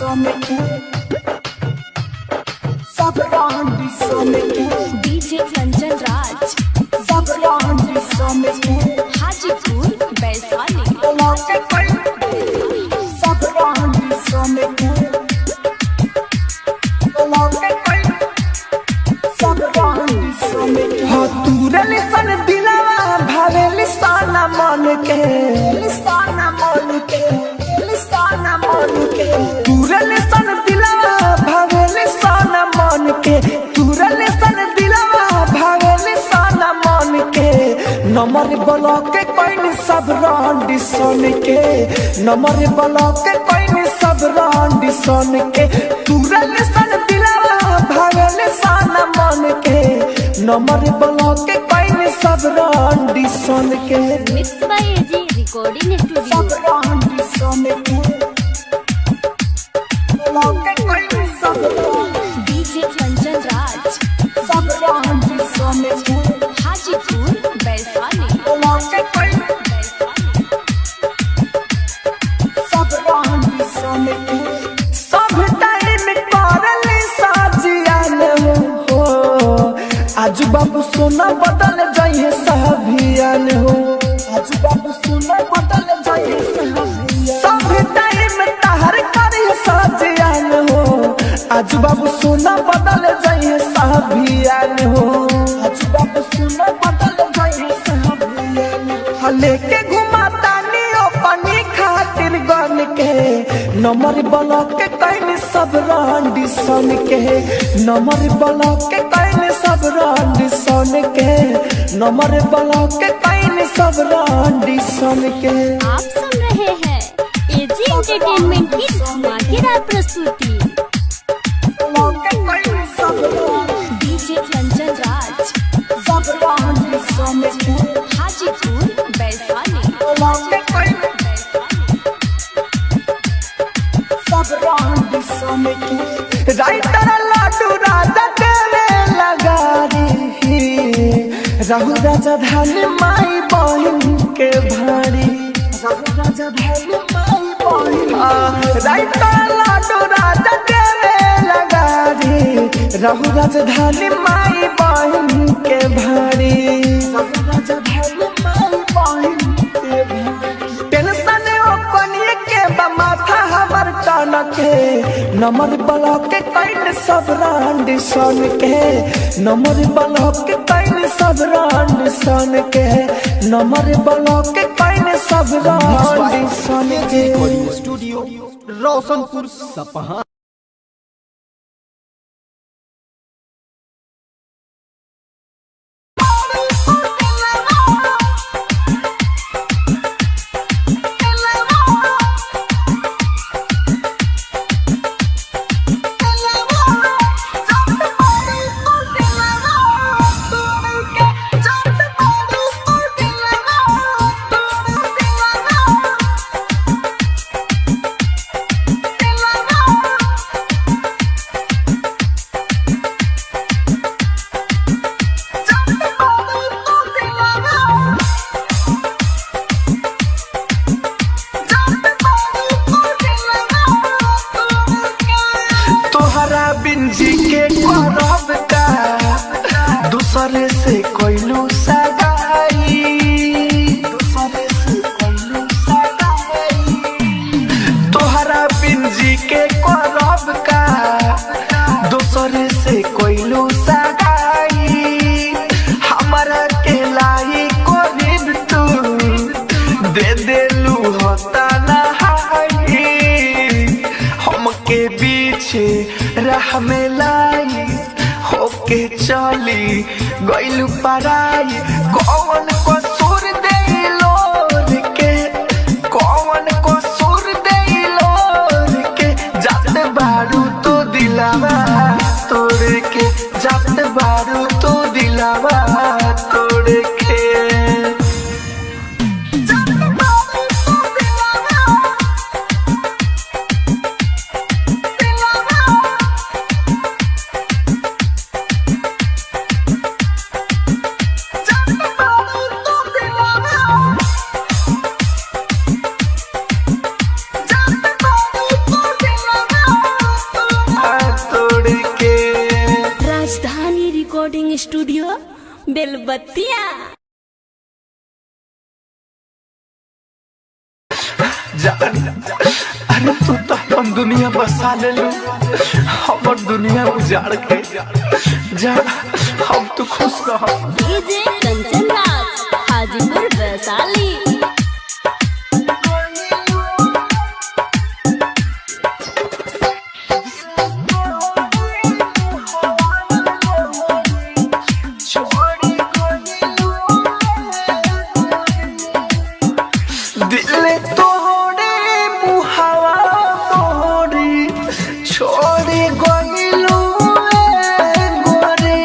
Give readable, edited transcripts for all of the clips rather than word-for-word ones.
सन के, सब रांडी सन के। डीजे कंचन राज, सब रांडी सन के। हाजीपुर वैशाली। ब्लॉक सब रांडी सन के, ब्लॉक सब रांडी सन के। हो तुरल सन दिलवा भावेली साना मन के, साना मन के, साना मन के। तुरल सन दिलवा भावेली साना मन के, तुरल सन दिलवा भावेली साना मन के। नमर ब्लॉक कोइन सब रांडी सन के, नमर ब्लॉक कोइन सब रांडी सन के। तुरल सन दिलवा भावेली साना मन के, नमर ब्लॉक कोइन सब रांडी सन के। Mix by AG recording studio. सब रांडी सन के, ब्लॉक सब डीजे कंचन राज, सब रांडी सन के। हाजीपुर वैशाली। ब्लॉक सब रांडी सन के। सब टाइम करल साजियान हो, आजू बाबू सोना बदल जाइए सभियान हो, आजू बाबू सोना बदल जाइए सभियान। सब टाइम तहर करे साजियान हो, आजू बाबू सोना बदल जाइए सभियान हो, आजू बाबू सोना बदल जाइए सभियान। लेके घुमाता नियो पानी खातिर गन के, नमर ब्लॉक can सब रांडी सन के, नमर ब्लॉक can सब रांडी सन के, नमर ब्लॉक can सब रांडी सन के। आप सुन रहे हैं एजी एंटरटेनमेंट की धमाकेदार प्रस्तुति। ब्लॉक सब डीजे कंचन राज, सब रांडी सन के। हाजीपुर वैशाली। ब्लॉक सब रांडी सन के। राइटर लाडू राजा देवे लगारी, राहु राजा धान माई बहन के भारी, राहु राजा धान माई बहन। राइटर लाडू राजा देवे लगारी, राहु राजा धान माई बहन के भारी, राहु राजा धान माई बहन के भारी। टेंशन ओ कनिए के बा माथा हमर टन के, नमर ब्लॉक can सब रांडी सन के, नमर ब्लॉक can सब रांडी सन के, नमर ब्लॉक can सब रांडी सन के। रिकॉर्डिंग स्टूडियो रोशनपुर सपहा। तोहरा बिन जी के करब का, दूसरे से कोइलू सगाई, दूसरे से कोइलू सगाई। तोहरा बिन जी के करब का, दूसरे से कोइलू सगाई। हमरा के लाई कोरिब तू दे देलू होता नहाई, हमके पीछे राह में लाई होके चली गइलू पराई। कौन कसूर देलो के, कौन कसूर देलो के, जात बारू तो दिलावा तोड़ के, जात बारू तो दिलावा तोड़ के। Jump बेलबत्तिया। जान, अरे तू तो अपन दुनिया बसा ले लू, हमर दुनिया उजाड़ के जा। हम तो खुश रह। डीजे कंचन राज, हाजीपुर वैशाली। दिल तोड़े मुहावा मोरी छोड़ी गइलू गोरे।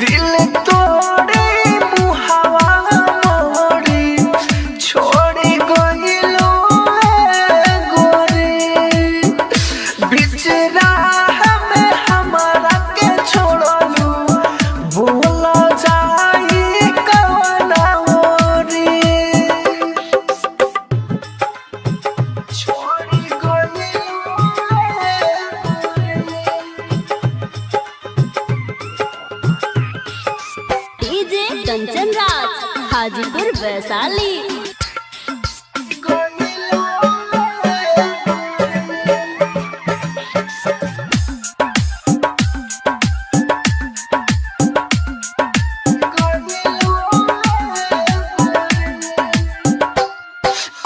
दिल तोड़े मुहावा मोरी छोड़ी गइलू गोरे। बीच राह में हमारा के छोड़लू, बोला जाई कवना ओरी। छोड़ी गइलू। डीजे कंचन राज, हाजीपुर वैशाली।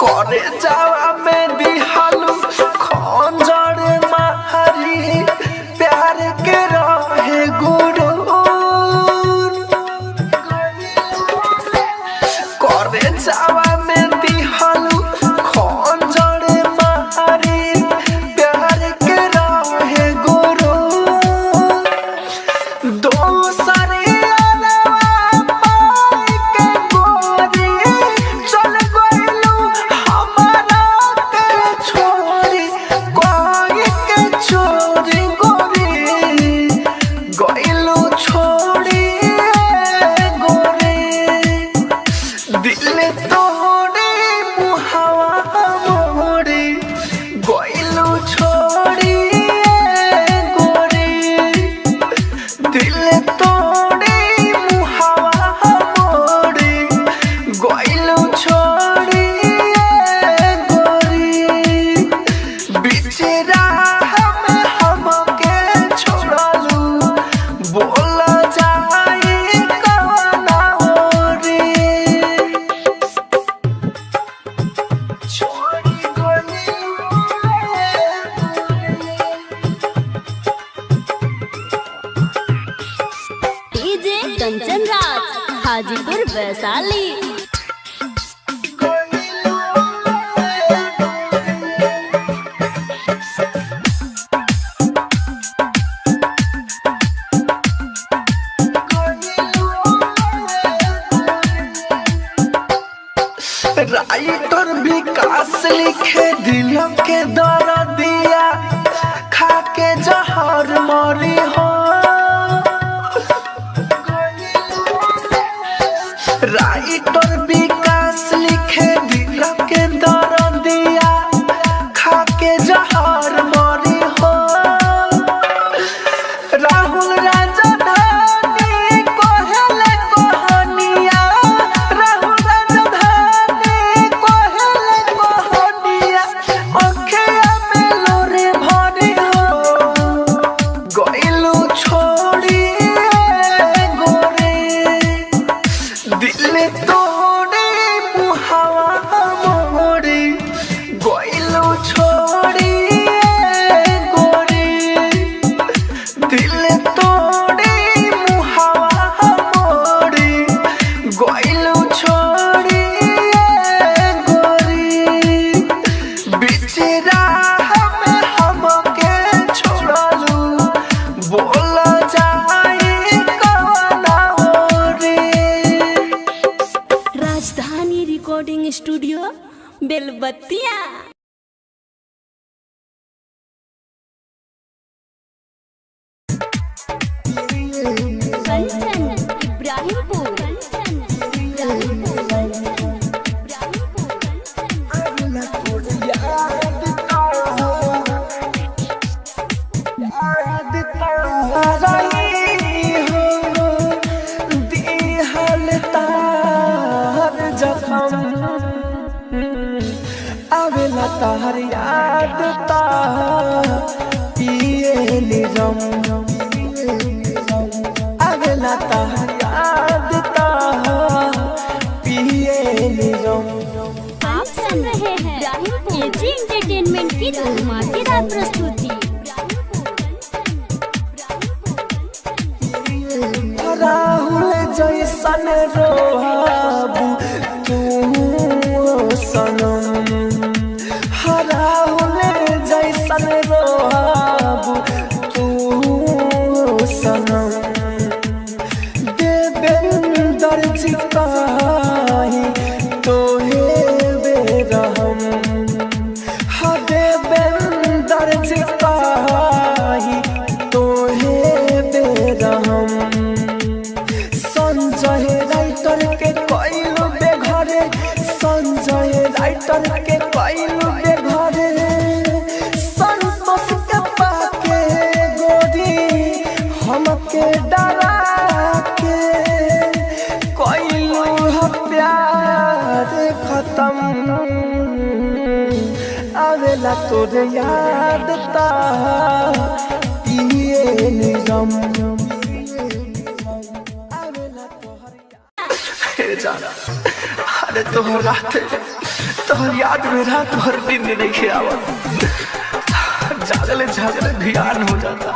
करे जावा में दिहालू खंजर मारी, प्यार के रहे गुरु। करे जावा में दिहालू खंजर मारी, प्यार के रहे गुरु। दोसरे अलावा पाई के गोरी चल गइलू हमारा के छोड़ी, कोई के छोड़ी गोरी गइलू छोड़ी गोरी। दिल तोड़े मुहावा मोरी गइलू छोड़ी गोरी। दिल तोड़े मुहावा मोरी गइलू छोड़ी गोरी। बीच राह में हमके छोड़लू, बोला जाई कवना ओरी। छोड़ी गइलू। डीजे कंचन राज, हाजीपुर वैशाली। राइटर विकास लिखे दिल के दर्दिया, खा के जहर मरी हो। राइटर विकास लिखे दिल के दर्दिया, खा के जहर मरी हो। राहुल राजधानी कोहले कोहनिया, राहुल राजधानी कोहले कोहनिया, अखिया में लोरे भरी हो। गइलू छोड़ी गोरे, दिल तोड़े मुहावा मोरी गइलू छोड़ी गोरी। दिल तोड़े मुहावा मोरी गइलू छोड़ी गोरी। बीच राह में हमके छोड़लू, बोला जाई कवना ओरी। राजधानी रिकॉर्डिंग स्टूडियो बेलबत्तिया। कंचन इब्राहिमपुर, कंचन इब्राहिमपुर, इब्राहिमपुर, कंचन। याद रही हो। आवेला तहर याद ता पिए निरम, आवेला तहर याद ता पिए निरम। आप सुन रहे हैं एजी एंटरटेनमेंट की धमाकेदार प्रस्तुति। राहुल जैसन रोहाबू तू सनम, राहुल जैसन रोहाबू तू सनम। देवेंद्र जी काहे तोहे बेरहम, हा देवेंद्र जी काहे तोहे बेरहम। संजय राइटर के कइलू बेघरे, संजय राइटर के कइलू बेघरे। संतोष के पाके गोरी हमके डरा के कइलू ह प्यार खत्म। आवेला तोरे याद ता पिए निरम। जाना अरे तोहर रात तोहर याद में रात भर दिन नहीं आवत, जागले जागले ध्यान हो जाता।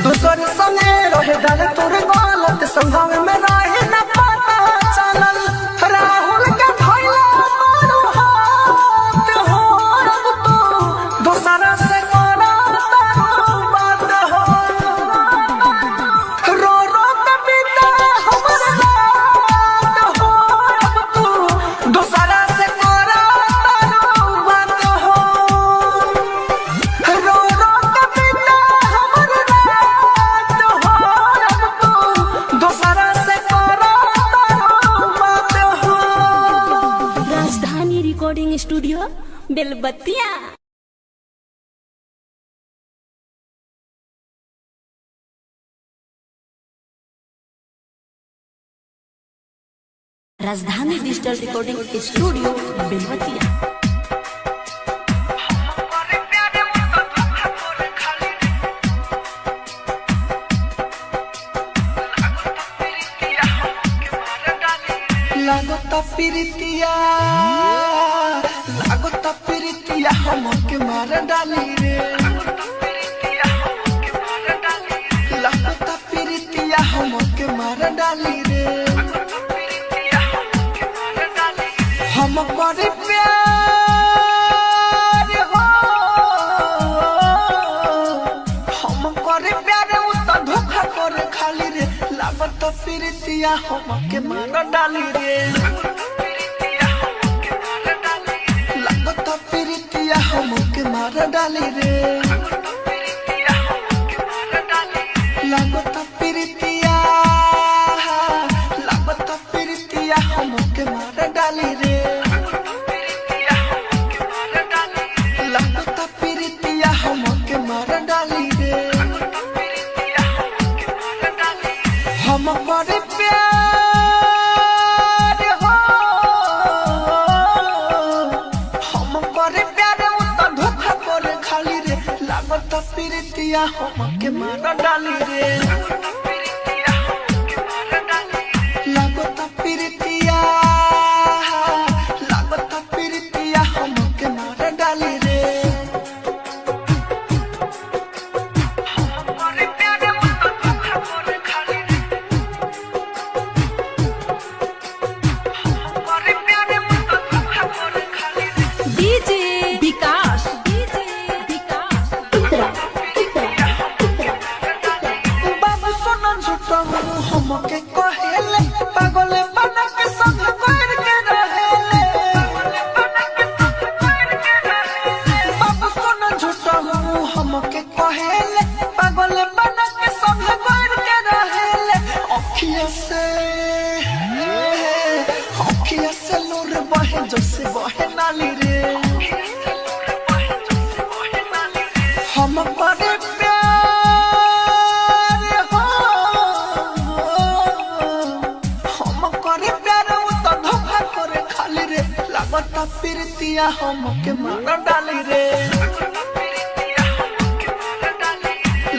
दोसर संगे रहे डाल तोरे। Belbattiya. Rajdhani digital recording studio Belbattiya. लागता प्रीतिया, लागता प्रीतिया हमके मार डाली रे। लागता प्रीतिया हमके मार डाली रे। हम करे प्यार हो, हम करे प्यार उ त धोखा करे खाली रे। लागत प्रीतिया हमके मार डाली रे। लागत प्रीतिया हमके मार डाली रे। लागत प्रीतिया, लागत प्रीतिया हमके मार डाली रे। लागत प्रीतिया हमके मार डाली रे। हम करे प्यार हो, हम करे प्यार उ त धोखा करे खाली रे। लागत प्रीतिया हमके मार डाली रे। लागत प्रीतिया, लागत प्रीतिया हमके मार डाली रे। DJ Vikas, DJ Vikas. Uttara Uttara Uttara. बाबू सोना झूठा हमके कहेले, पागल बना के संग कर के रहेले। बाबू सोना झूठा हमके कहेले, पागल बना के संग कर के रहेले। अखिया से, अखिया से लोर बहे जैसे बहे नाली रे। हम करे प्यार हो, हम करे प्यार उ त धोखा करे खाली रे। लागत प्रीतिया हमके मार डाली रे।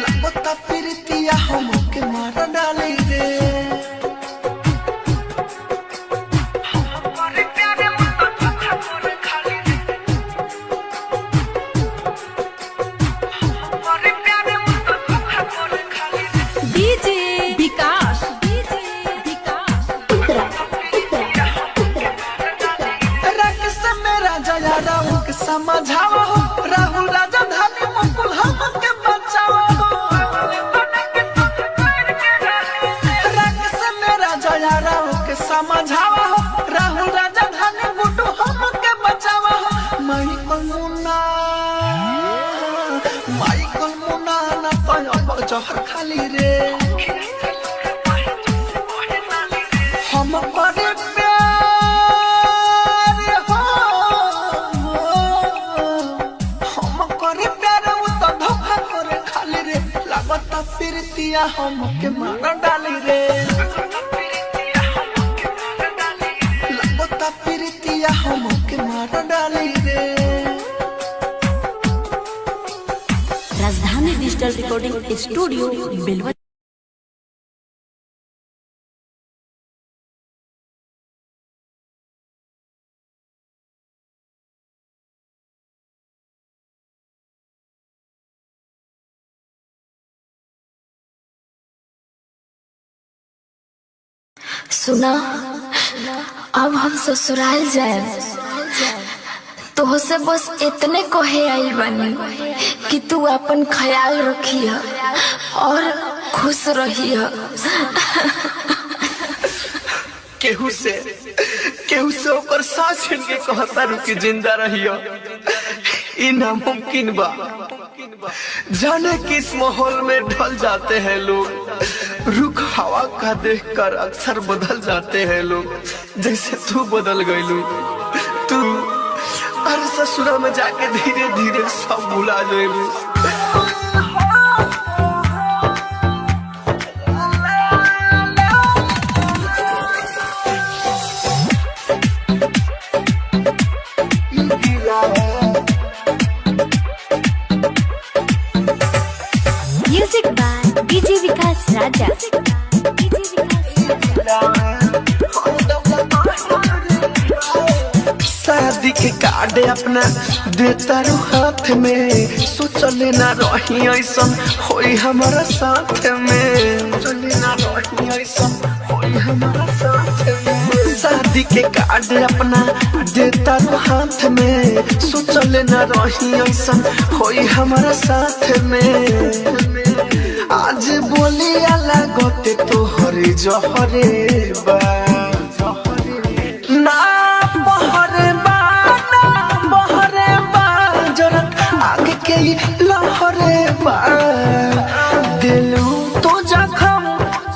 लागत प्रीतिया हमके मार डाली रे। DJ Vikas, DJ Vikas. Uttara Uttara Uttara. रंग से मेरा जया राहु के समझाओ हो, राहुल राजा धानी मुकुल हमके बचाओ हो। रंग से मेरा जया राहु के समझाओ हो, राहुल राजा धानी गुड्डू हमके बचाओ हो। माइकल मुन्ना, माइकल मुन्ना ना तो अब जहर खाली रे। हम करे प्यार हो, हम करे प्यार उ त धोखा करे खाली रे। लागत प्रीतिया हमके मार डाली रे। लागत प्रीतिया हमके मार डाली रे। Rajdhani digital recording studio Belbattiya. सुना, अब हम ससुराल जाए तोहसे बस इतने कहे आइल बानी कि तू अपन ख्याल रखिह और खुश रहिह। केहू से ओकर साथ छीन के कहता रुकी जिंदा रहियो, ई नामुमकिन बा। जाने किस माहौल में ढल जाते हैं लोग, रुख हवा का देखकर अक्सर बदल जाते हैं लोग, जैसे तू बदल गई तू। अरे ससुरा में जाके धीरे धीरे सब भुला जाएबू। Music by DJ Vikas Raja. DJ Vikas Raja. शादी के कार्ड अपना देता रू हाथ में, सोचले ना रही ऐसन होई हमारा साथ में, सोचले ना रही ऐसन होई हमारा साथ में। शादी के कार्ड अपना देता रू हाथ में, सोचले ना रही ऐसन होई हमारा साथ में। आज बोली लागते तोहरे जहरे बा, ना बहरे बा, ना बहरे बा, जरत आग के लहरे बा, दिलू तो जखम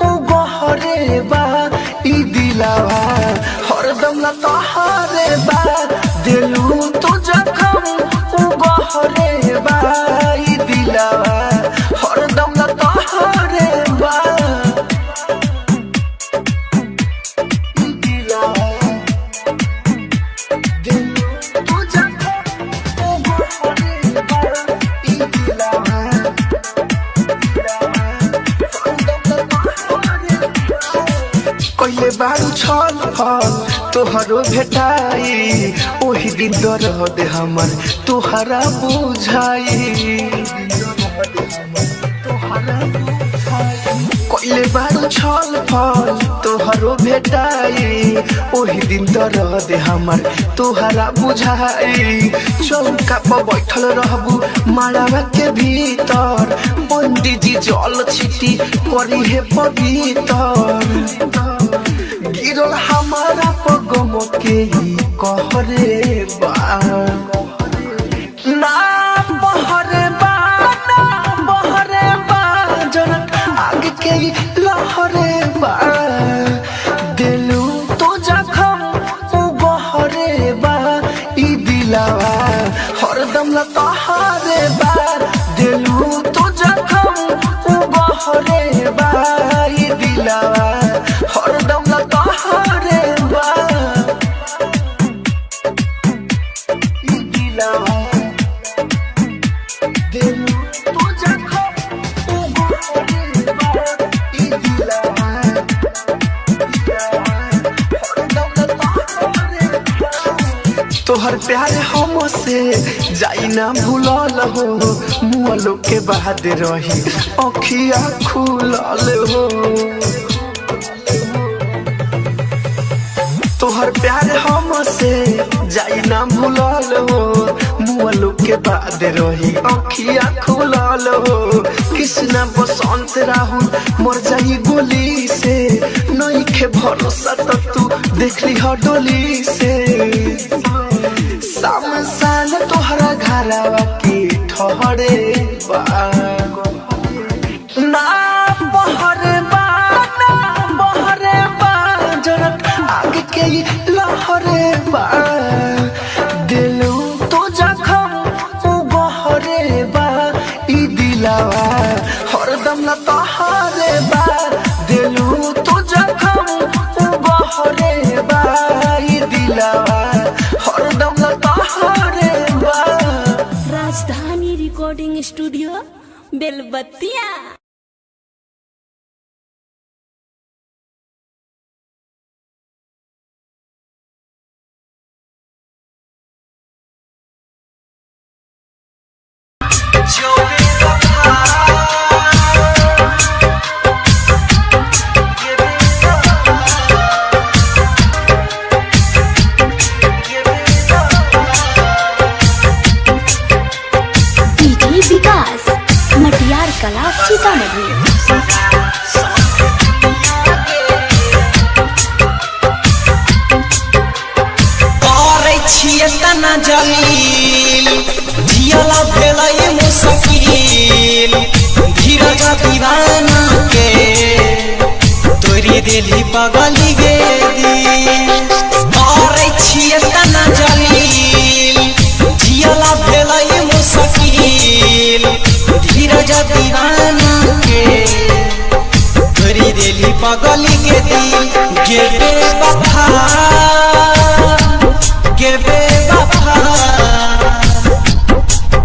उ गहरे बा, ई दिलावा हरदम ला तोहरे बा, दिलू तो जखम उ गहरे बा, ई दिलावा हरदम ला तोहरे बा, ई दिलावा कहिले बारू छल फल तोहरो भेटाई, ओही दिन दर्द हमर तोहरा बुझाई। कहिले बारू छल फल तोहरो भेटाई, ओही दिन दर्द हमर तोहरा बुझाई। चौका पर बैठल रहबू मालावा के भीतर, पंडित जी जल छिटी करी हे पवित्र, गिरल हमारा पगम के कहरे बा, ना बहरे बा, ना बहरे बा, जनक आग के लहरे बा, दिलू तो जखम उ गहरे बा, ई दिलावा हरदम ला तोहरे बा, दिलू तो जखम उ गहरे बा, ई दिलावा हरदम ला तोहरे बा, ई दिलावा दिलू तो जखम उ गहरे बा, ई दिलावा तोहर प्यार हमसे जाई ना भूलल हो, मुअलो के बाद रही अखिया खुलल हो। तोहर प्यार हमसे जाई ना भूलल हो, मुअलो के बाद रही अखिया खुलल हो। कृष्णा बसंत राहुल मर जाई गोली से, नइखे भरोसा त तू देखली ह डोली से। सामसान तोहरा घरवा के ठहरे बा, ना बहरे बा, ना बहरे बा, जरत आग के लहरे बा, दिलू तो जखम उ गहरे बा, ई दिलावा हरदम ला तोहरे बा, दिलू तो जखम उ गहरे बा, ई दिलावा हरदम ला तोहरे बा। Rajdhani recording studio Belbattiya. DJ Vikas Matiyar Kala Sitamarhi. करै छियै तना जलील, जियला भेलै मुश्किल, धीरज दीवाना के तोरी देली पगली गे दिल। करै छियै तना जलील, मुश्किल धीरज दीवाना के तोरी देली पगली के दिल गे बफा गे बफा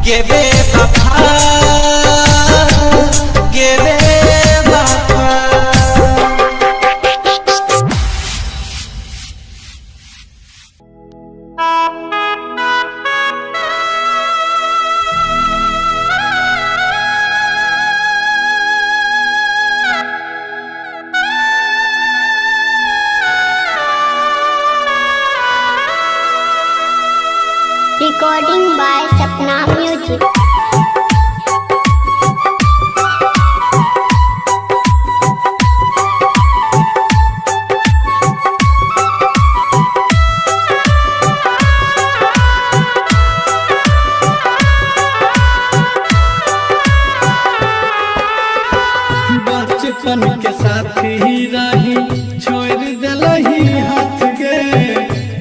गे बफा गे बफा। Recording by Sapna Music. बचपन के साथी रही छोड़ दिलही हाथ गे,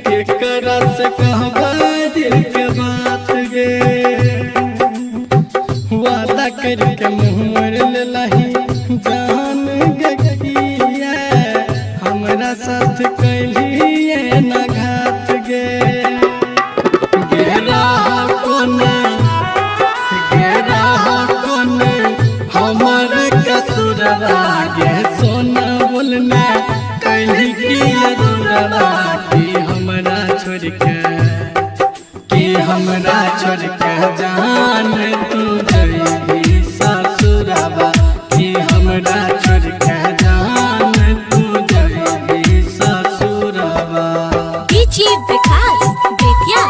केकरा से कहबा दिल के बात गे, वादा करके मुँह मोड़ लेलही जान गे किया, हमरा साथ कैलिए न घात गे, गेरा कोने गेरा कोने हमर कसुरवा गे, सोना बोलना कैली किया दुरवा, कि हमरा छोड़ के कि हमरा छोड़ के जान तू जइबी ससुरवा, कि हमरा छोड़ के जान तू जइबी ससुरवा। DJ Vikas Bettiah.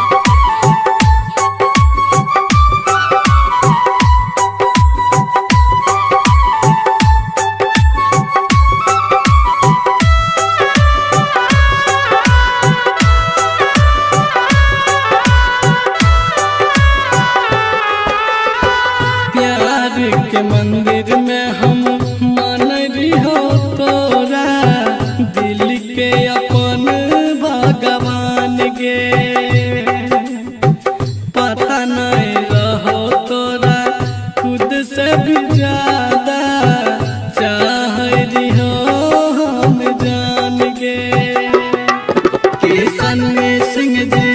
प्यार के मंदिर में हम मान हो तोरा, दिल के अपन भगवान गे, पता नहीं रहो तोरा खुद से भी ज्यादा चाह हो हम जान गे। किशन सिंह जी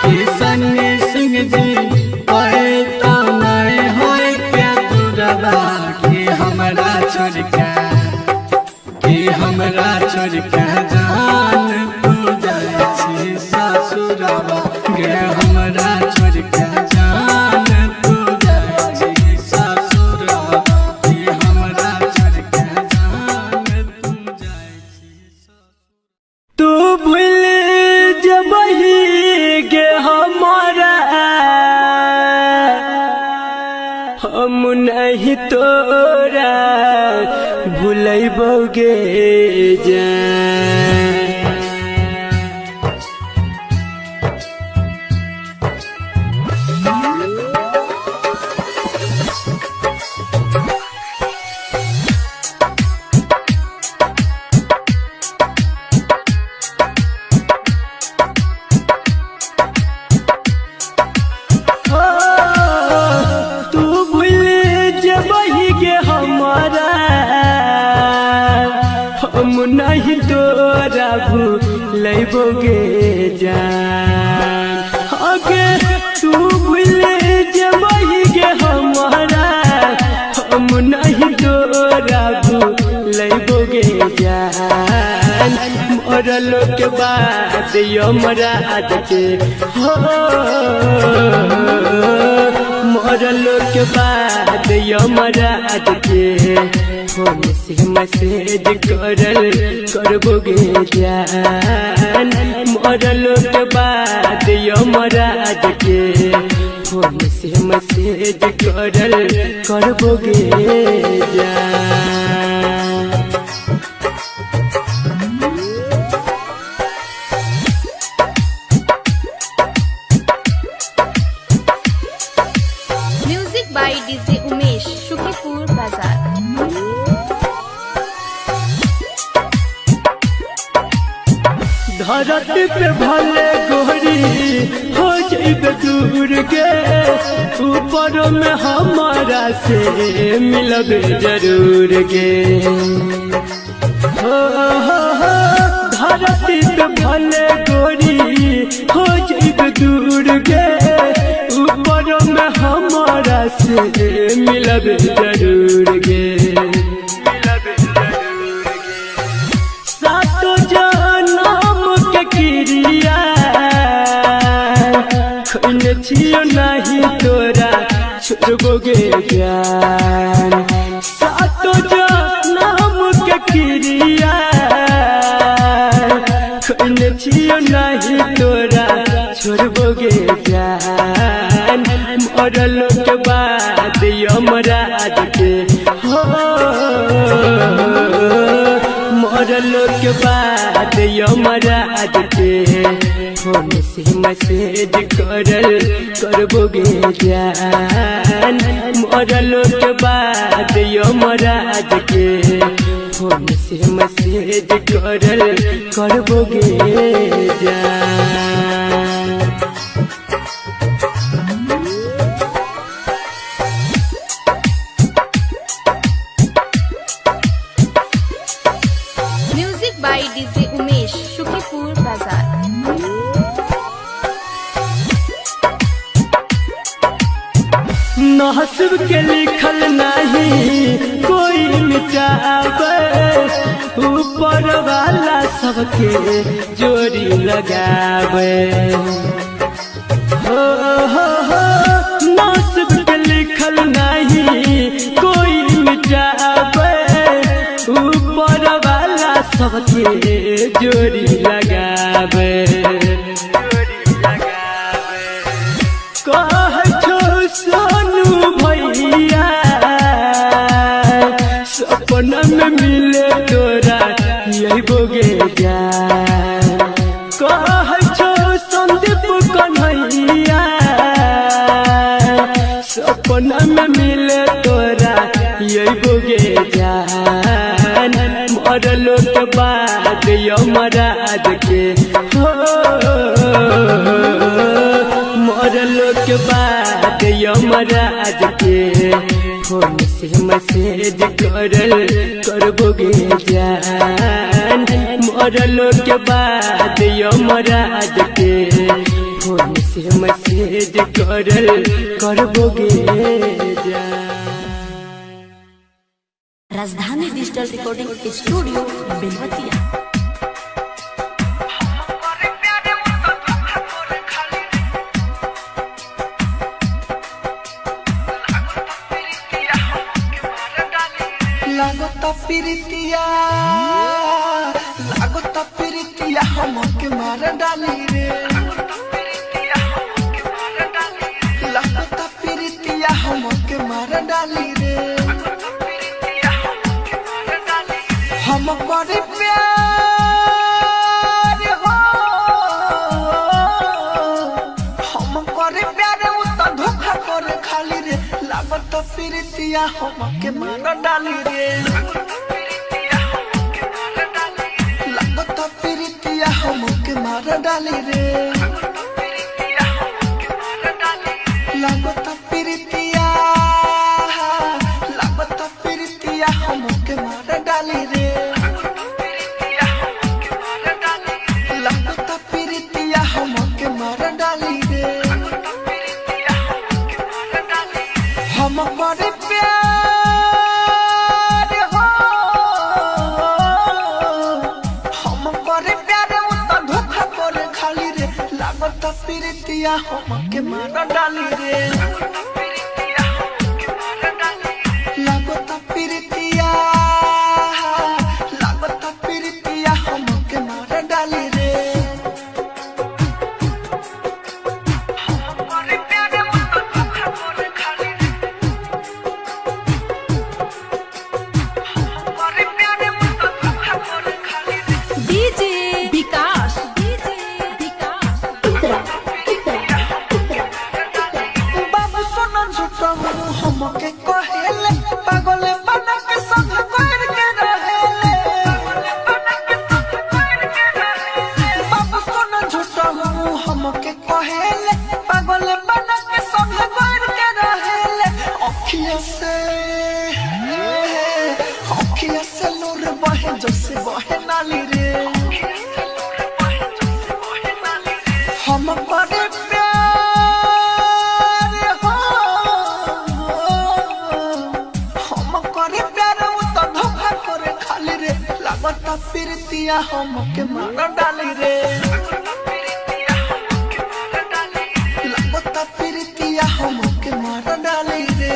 किशन सिंह जी पढ़े तो नहीं होए के दुरवा, कि हमरा छोड़ के कि हमरा छोड़ के जान तू जाइ छी ससुरवा गे, हमरा छोड़ के जान तू जाइ छी ससुरवा, कि हमरा छोड़ के जान तू जाइ छी। तू भूल जबही गे हमारा, हम नहीं तोरा भूलबोगे जान। हो, तू भूल जबही गे हमारा, हम नहीं तोरा भूलबोगे जान। अगे तू भूल जबही गे हमारा, हम नहीं तोरा भूलबोगे जान। मरलो के बाद यमराज के हो, मरलो के बाद यमराज के फोन से मैसेज करल करबोगे जान। मरलो के बाद यमराज के फोन से मैसेज करल करबोगे जान। Music by DJ Umesh Shukipur बाजार। धरती पे भले गोरी हो जइबे दूर के, ऊपर में हमारा से मिलबे जरूर गे। हो हो हो धरती पे भले गोरी हो जइबे दूर गे, ऊपर में हमारा से मिलबे जरूर गे। सातो जनम के क्रिया खोने छियो नहीं तोरा छोड़बो गे जान। सातो जनम के क्रिया खोने छियो नहीं तोरा छोड़बो गे जान। मरल के बाद यमराज के, हो मरल के बाद यमराज के फोन से मैसेज करल करबो गे जान। मरल के बाद यमराज के फोन से मैसेज करल करबो गे जान। Music by DJ Umesh, Sukhipur Bazar. नहसब के लिखल नहीं कोई मिटावे, ऊपर वाला सबके जोड़ी लगावे। हो हो हो नहसब के लिखल नहीं कोई मिटावे, ऊपर वाला सबके जोड़ी लगावे। कह छो सोनू भैया सपना में मिले तोरा यही बोगे जान। कह छो संदीप कन्हैया सपना में मिले तोरा यही बोगे जान। मरल के बाद यमराज के, हो मरल के बाद यमराज के फोन से मैसेज करल करबो गे जान। मरल के बाद यमराज के फोन से मैसेज करल करबो गे जान। Rajdhani digital recording studio Belwatiya. लागता प्रीतिया, लागता प्रीतिया हमके मार डाली रे। लागता प्रीतिया हमके मार डाली रे। हम करे प्यार हो, हम करे प्यार उ त धोखा करे खाली रे। लागता प्रीतिया हमके मार डाली रे। लागता प्रीतिया हमके मार डाली रे। लागता प्रीतिया, लागता प्रीतिया हमके मार डाली रे। लागता प्रीतिया हमके मार डाली रे। हम करे प्यार हो, हम करे प्यार उ त धोखा करे खाली रे। लागता प्रीतिया हमके मार डाली रे। लागता प्रीतिया, लागता प्रीतिया हमके मार डाली रे। हम करे प्यार उ त धोखा करे खाली रे। हम करे प्यार उ त धोखा करे खाली रे। डीजे विकास, डीजे विकास। उत्तरा उत्तरा उत्तरा। नाली रे। हम करे प्यार हो, हम करे प्यार उ तो धोखा करे खाली रे। लागता प्रीतिया हमके मार डाली रे। लागता प्रीतिया हमके मार डाली रे।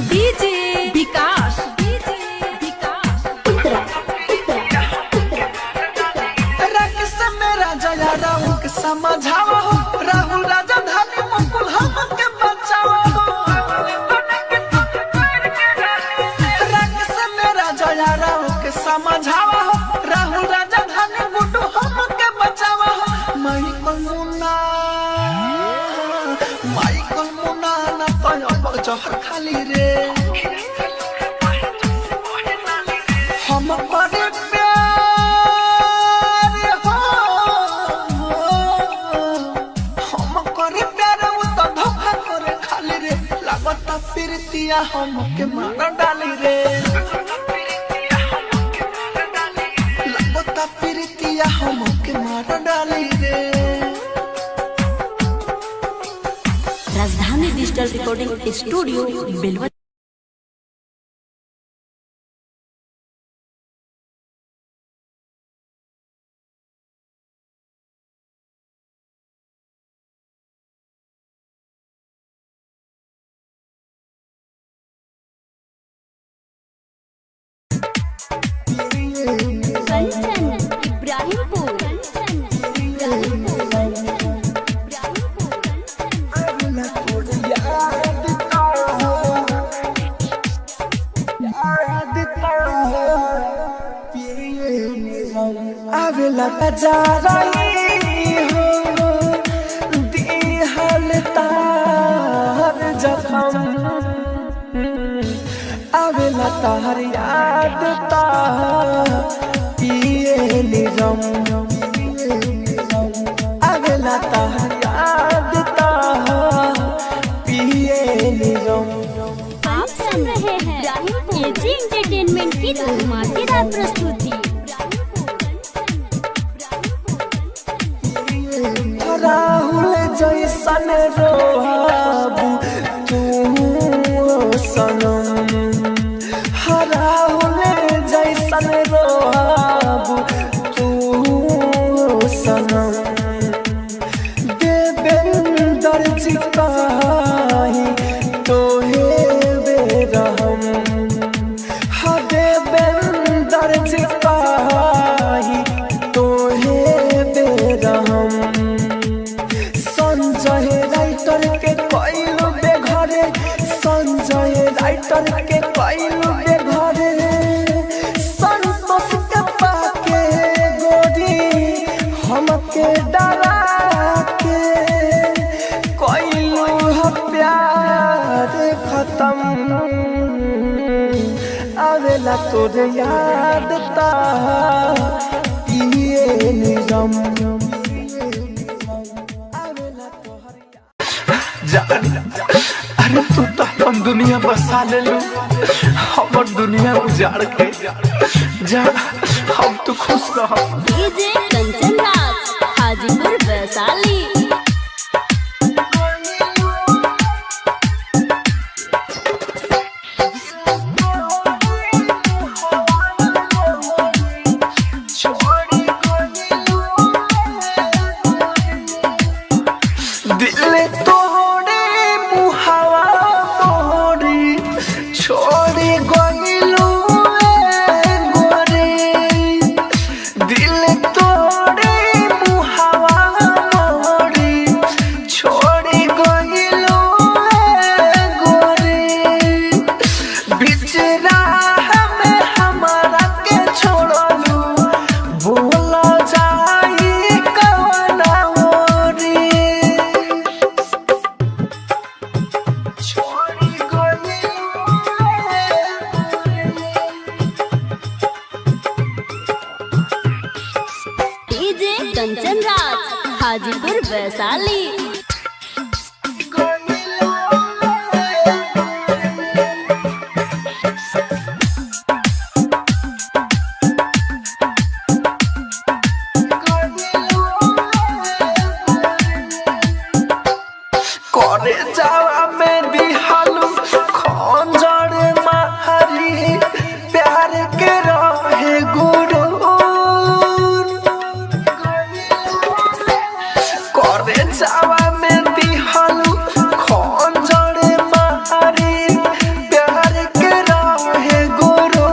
डीजे विकास, डीजे विकास, रंग से मेरा जया राहुल के समझाओ, राहुल राजा धानी मुकुल हमके बचाओ। रंग से मेरा जया राहुल के समझाओ, राहुल राजा धानी गुड्डू हमके बचाओ। माइकल मुन्ना, माइकल मुन्ना ना तो जहर खाली रे। हम करे प्यार हो, हम करे प्यार उ तो धोखा करे खाली रे। लागता प्रीतिया हमके मार डाली रे। लागता प्रीतिया हमके मार डाली रे। Rajdhani digital recording studio Belwa. Kanchan Ibrahimpur, Kanchan Ibrahimpur, Ibrahimpur, Kanchan. आवेला जा रही हो दिहल तार जखम, आवेला तार याद तार पिए निरम, आवेला तार याद तार पिए निरम। आप सुन रहे हैं एजी एंटरटेनमेंट की धमाकेदार प्रस्तुति। राहुल जैसन रोहाबू तू सनम, राहुल जैसन रोहाबू तू सनम। देवेंद्र जी काहे तोहे बेरहम, हा देवेंद्र जी काहे तोहे बेरहम। संजय राइटर के कइलू बेघरे, संजय राइटर के कइलू बेघरे। संतोष के पाके गोरी हमके डरा के कइलू ह प्यार खत्म। आवेला तोरे याद ता पिए निरम। जान, अरे तू तो अपन दुनिया बसा ले लू, हमर दुनिया उजाड़ के जा। हम तो खुश रह। डीजे कंचन राज, हाजीपुर वैशाली। दिल तोड़े मुहावा मोरी छोड़ी गइलू गोरे, दिल तोड़े कंचन राज हाजीपुर वैशाली। करे जावा में दिहालू खंजर मारी प्यार के रहे गुरु। करे जावा में दिहालू खंजर मारी प्यार के रहे गुरु।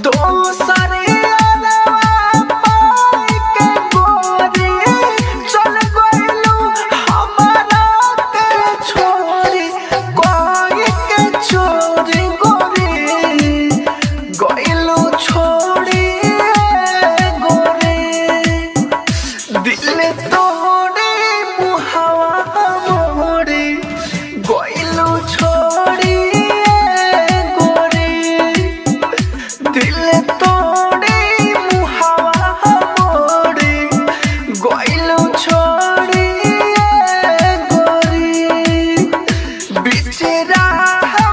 दोसरे अलावा पाई के गोरी चल गइलू हमारा के छोरी, कोई के छोरी गोरी गइलू छोरी गोरी। दिल तोड़ी मुहावा मोड़ी गइलू छोरी गोरी। दिल तोड़ी मुहावा मोड़ी गइलू छोड़ी गोरी। बिचरा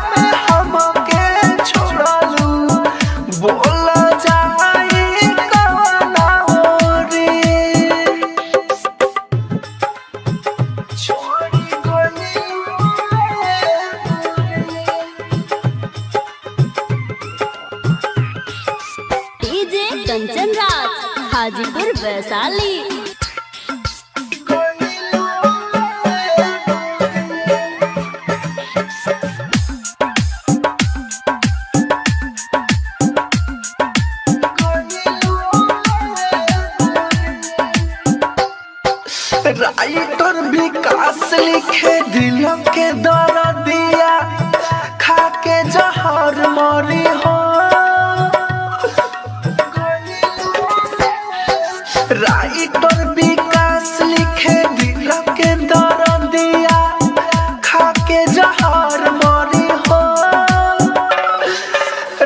में हमके छोड़लू बोल जाई कवना ओरी। छोड़ी गइलू डीजे कंचन राज हाजीपुर वैशाली। राइटर विकास लिखे दिल के दर्दिया खा के जहर मरी हो। राइटर विकास लिखे दिल के दर्दिया खा के जहर मरी हो।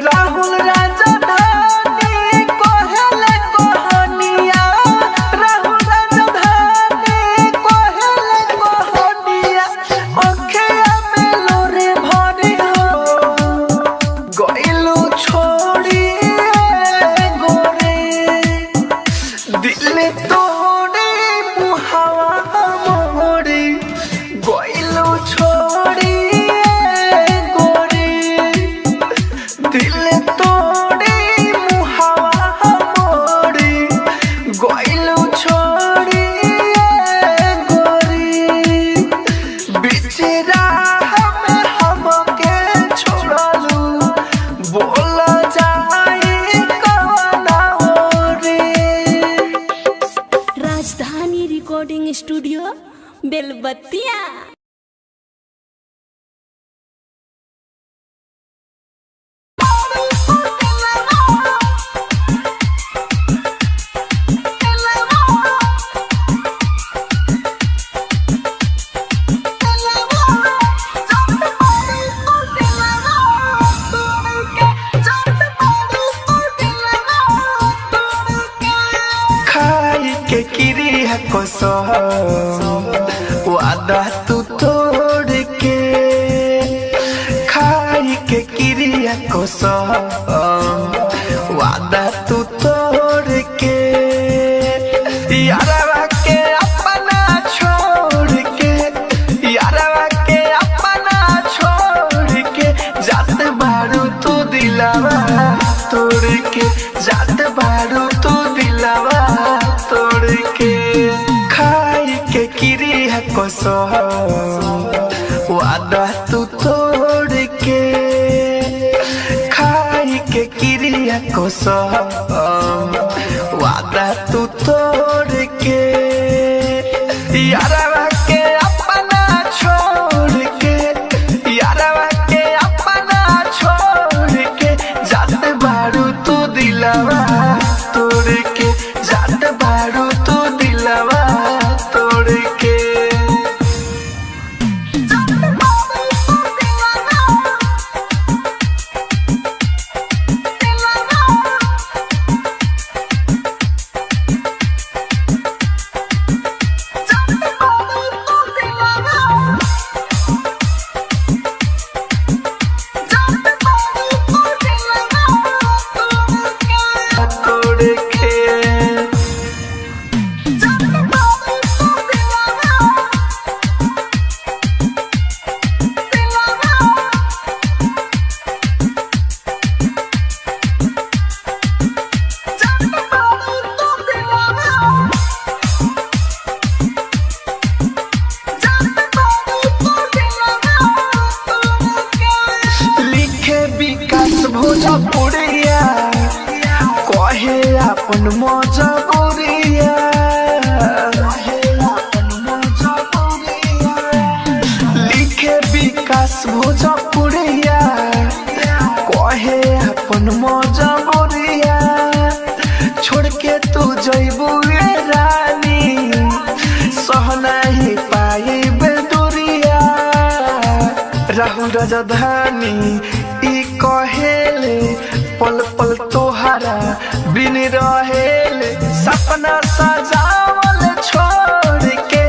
राहुल राजधानी कोहले कोहनिया, राहुल राजधानी कोहले कोहनिया, अखिया में लोरे भरी हो गइलू छोड़ी गोरे। दिल तोड़ी मुहावा मोड़ी गइलू छोड़ी गोरी। दिल तोड़ी मुहावा मोड़ी गइलू छोड़ी गोरी। बिचरा में हमके छोड़लू बोल जाई कवना ओरी। Rajdhani recording studio Belbattiya. खाई के क्रिया कसम वादा तू तोड़ के, खाई के क्रिया कसम वादा तू तोड़ के, यारवा के अपना छोड़ के, यारवा के अपना छोड़ के जात बारू तू दिलावा तोड़ के, जात बारू तू दिलावा तोड़ के। खाई के क्रिया कसम वादा तू तोड़ के, खाई के क्रिया कसम वादा तू तोड़ के, यारवा के अपना छोड़ के, यारवा के अपना छोड़ के जात बारू तू दिलावा तोड़ के, जात बारू तू दिलावा तोड़ के। अपन मजबूरिया, कहे अपन मजबूरिया। लिखे विकास भोजपुरिया, कहे अपन मजबूरिया। छोड़ के तू जइबू रे रानी, सह नहीं पाइब दूरिया। राहुल राजधानी ई कहेले, पल पल तोहरा बिन रहेले। सपना सजावल छोड़ के,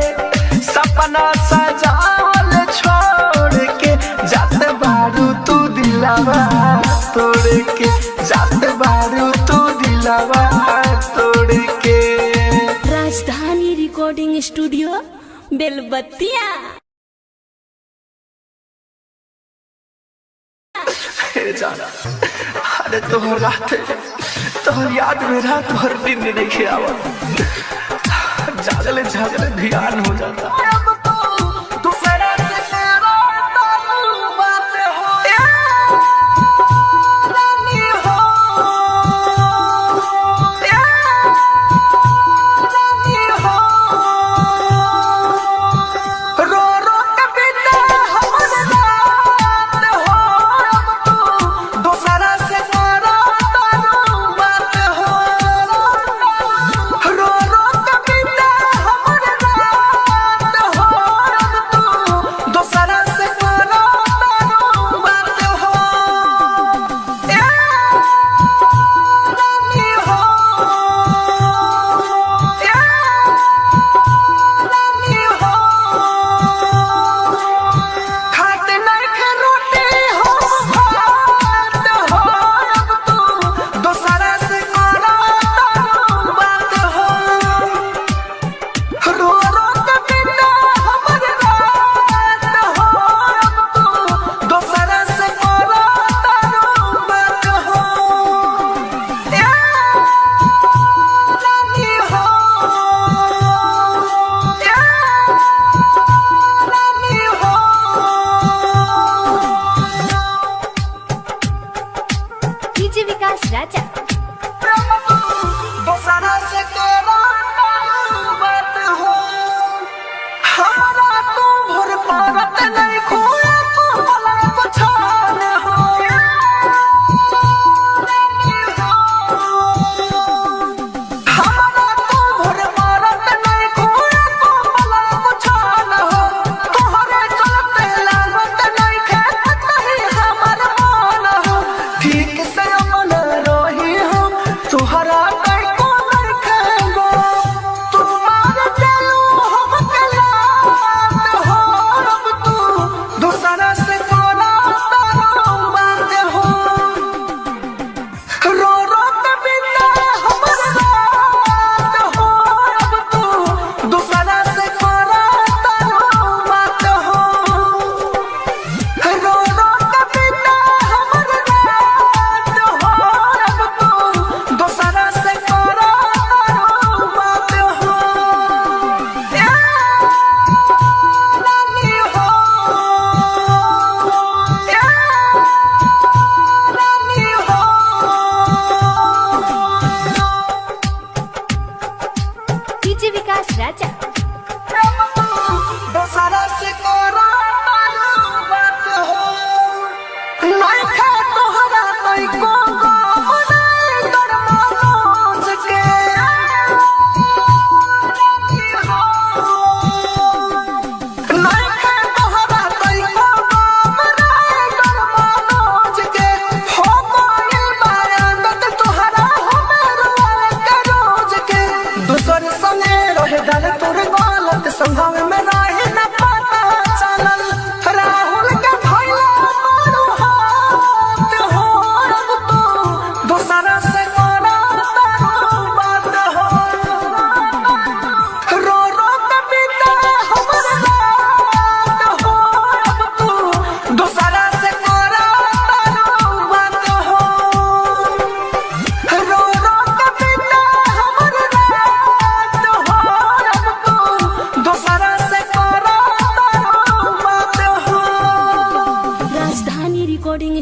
सपना सजावल छोड़ के, जात बारू तू दिलावा तोड़ के, जात बारू तू दिलावा तोड़ के। Rajdhani recording studio Belbattiya. जाना अरे तोहर रात, तोहर याद में रात भर दिन नहीं आवत, जागले जागले ध्यान हो जाता।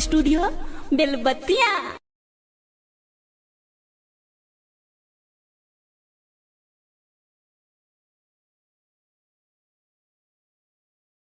स्टूडियो बेलबत्तिया।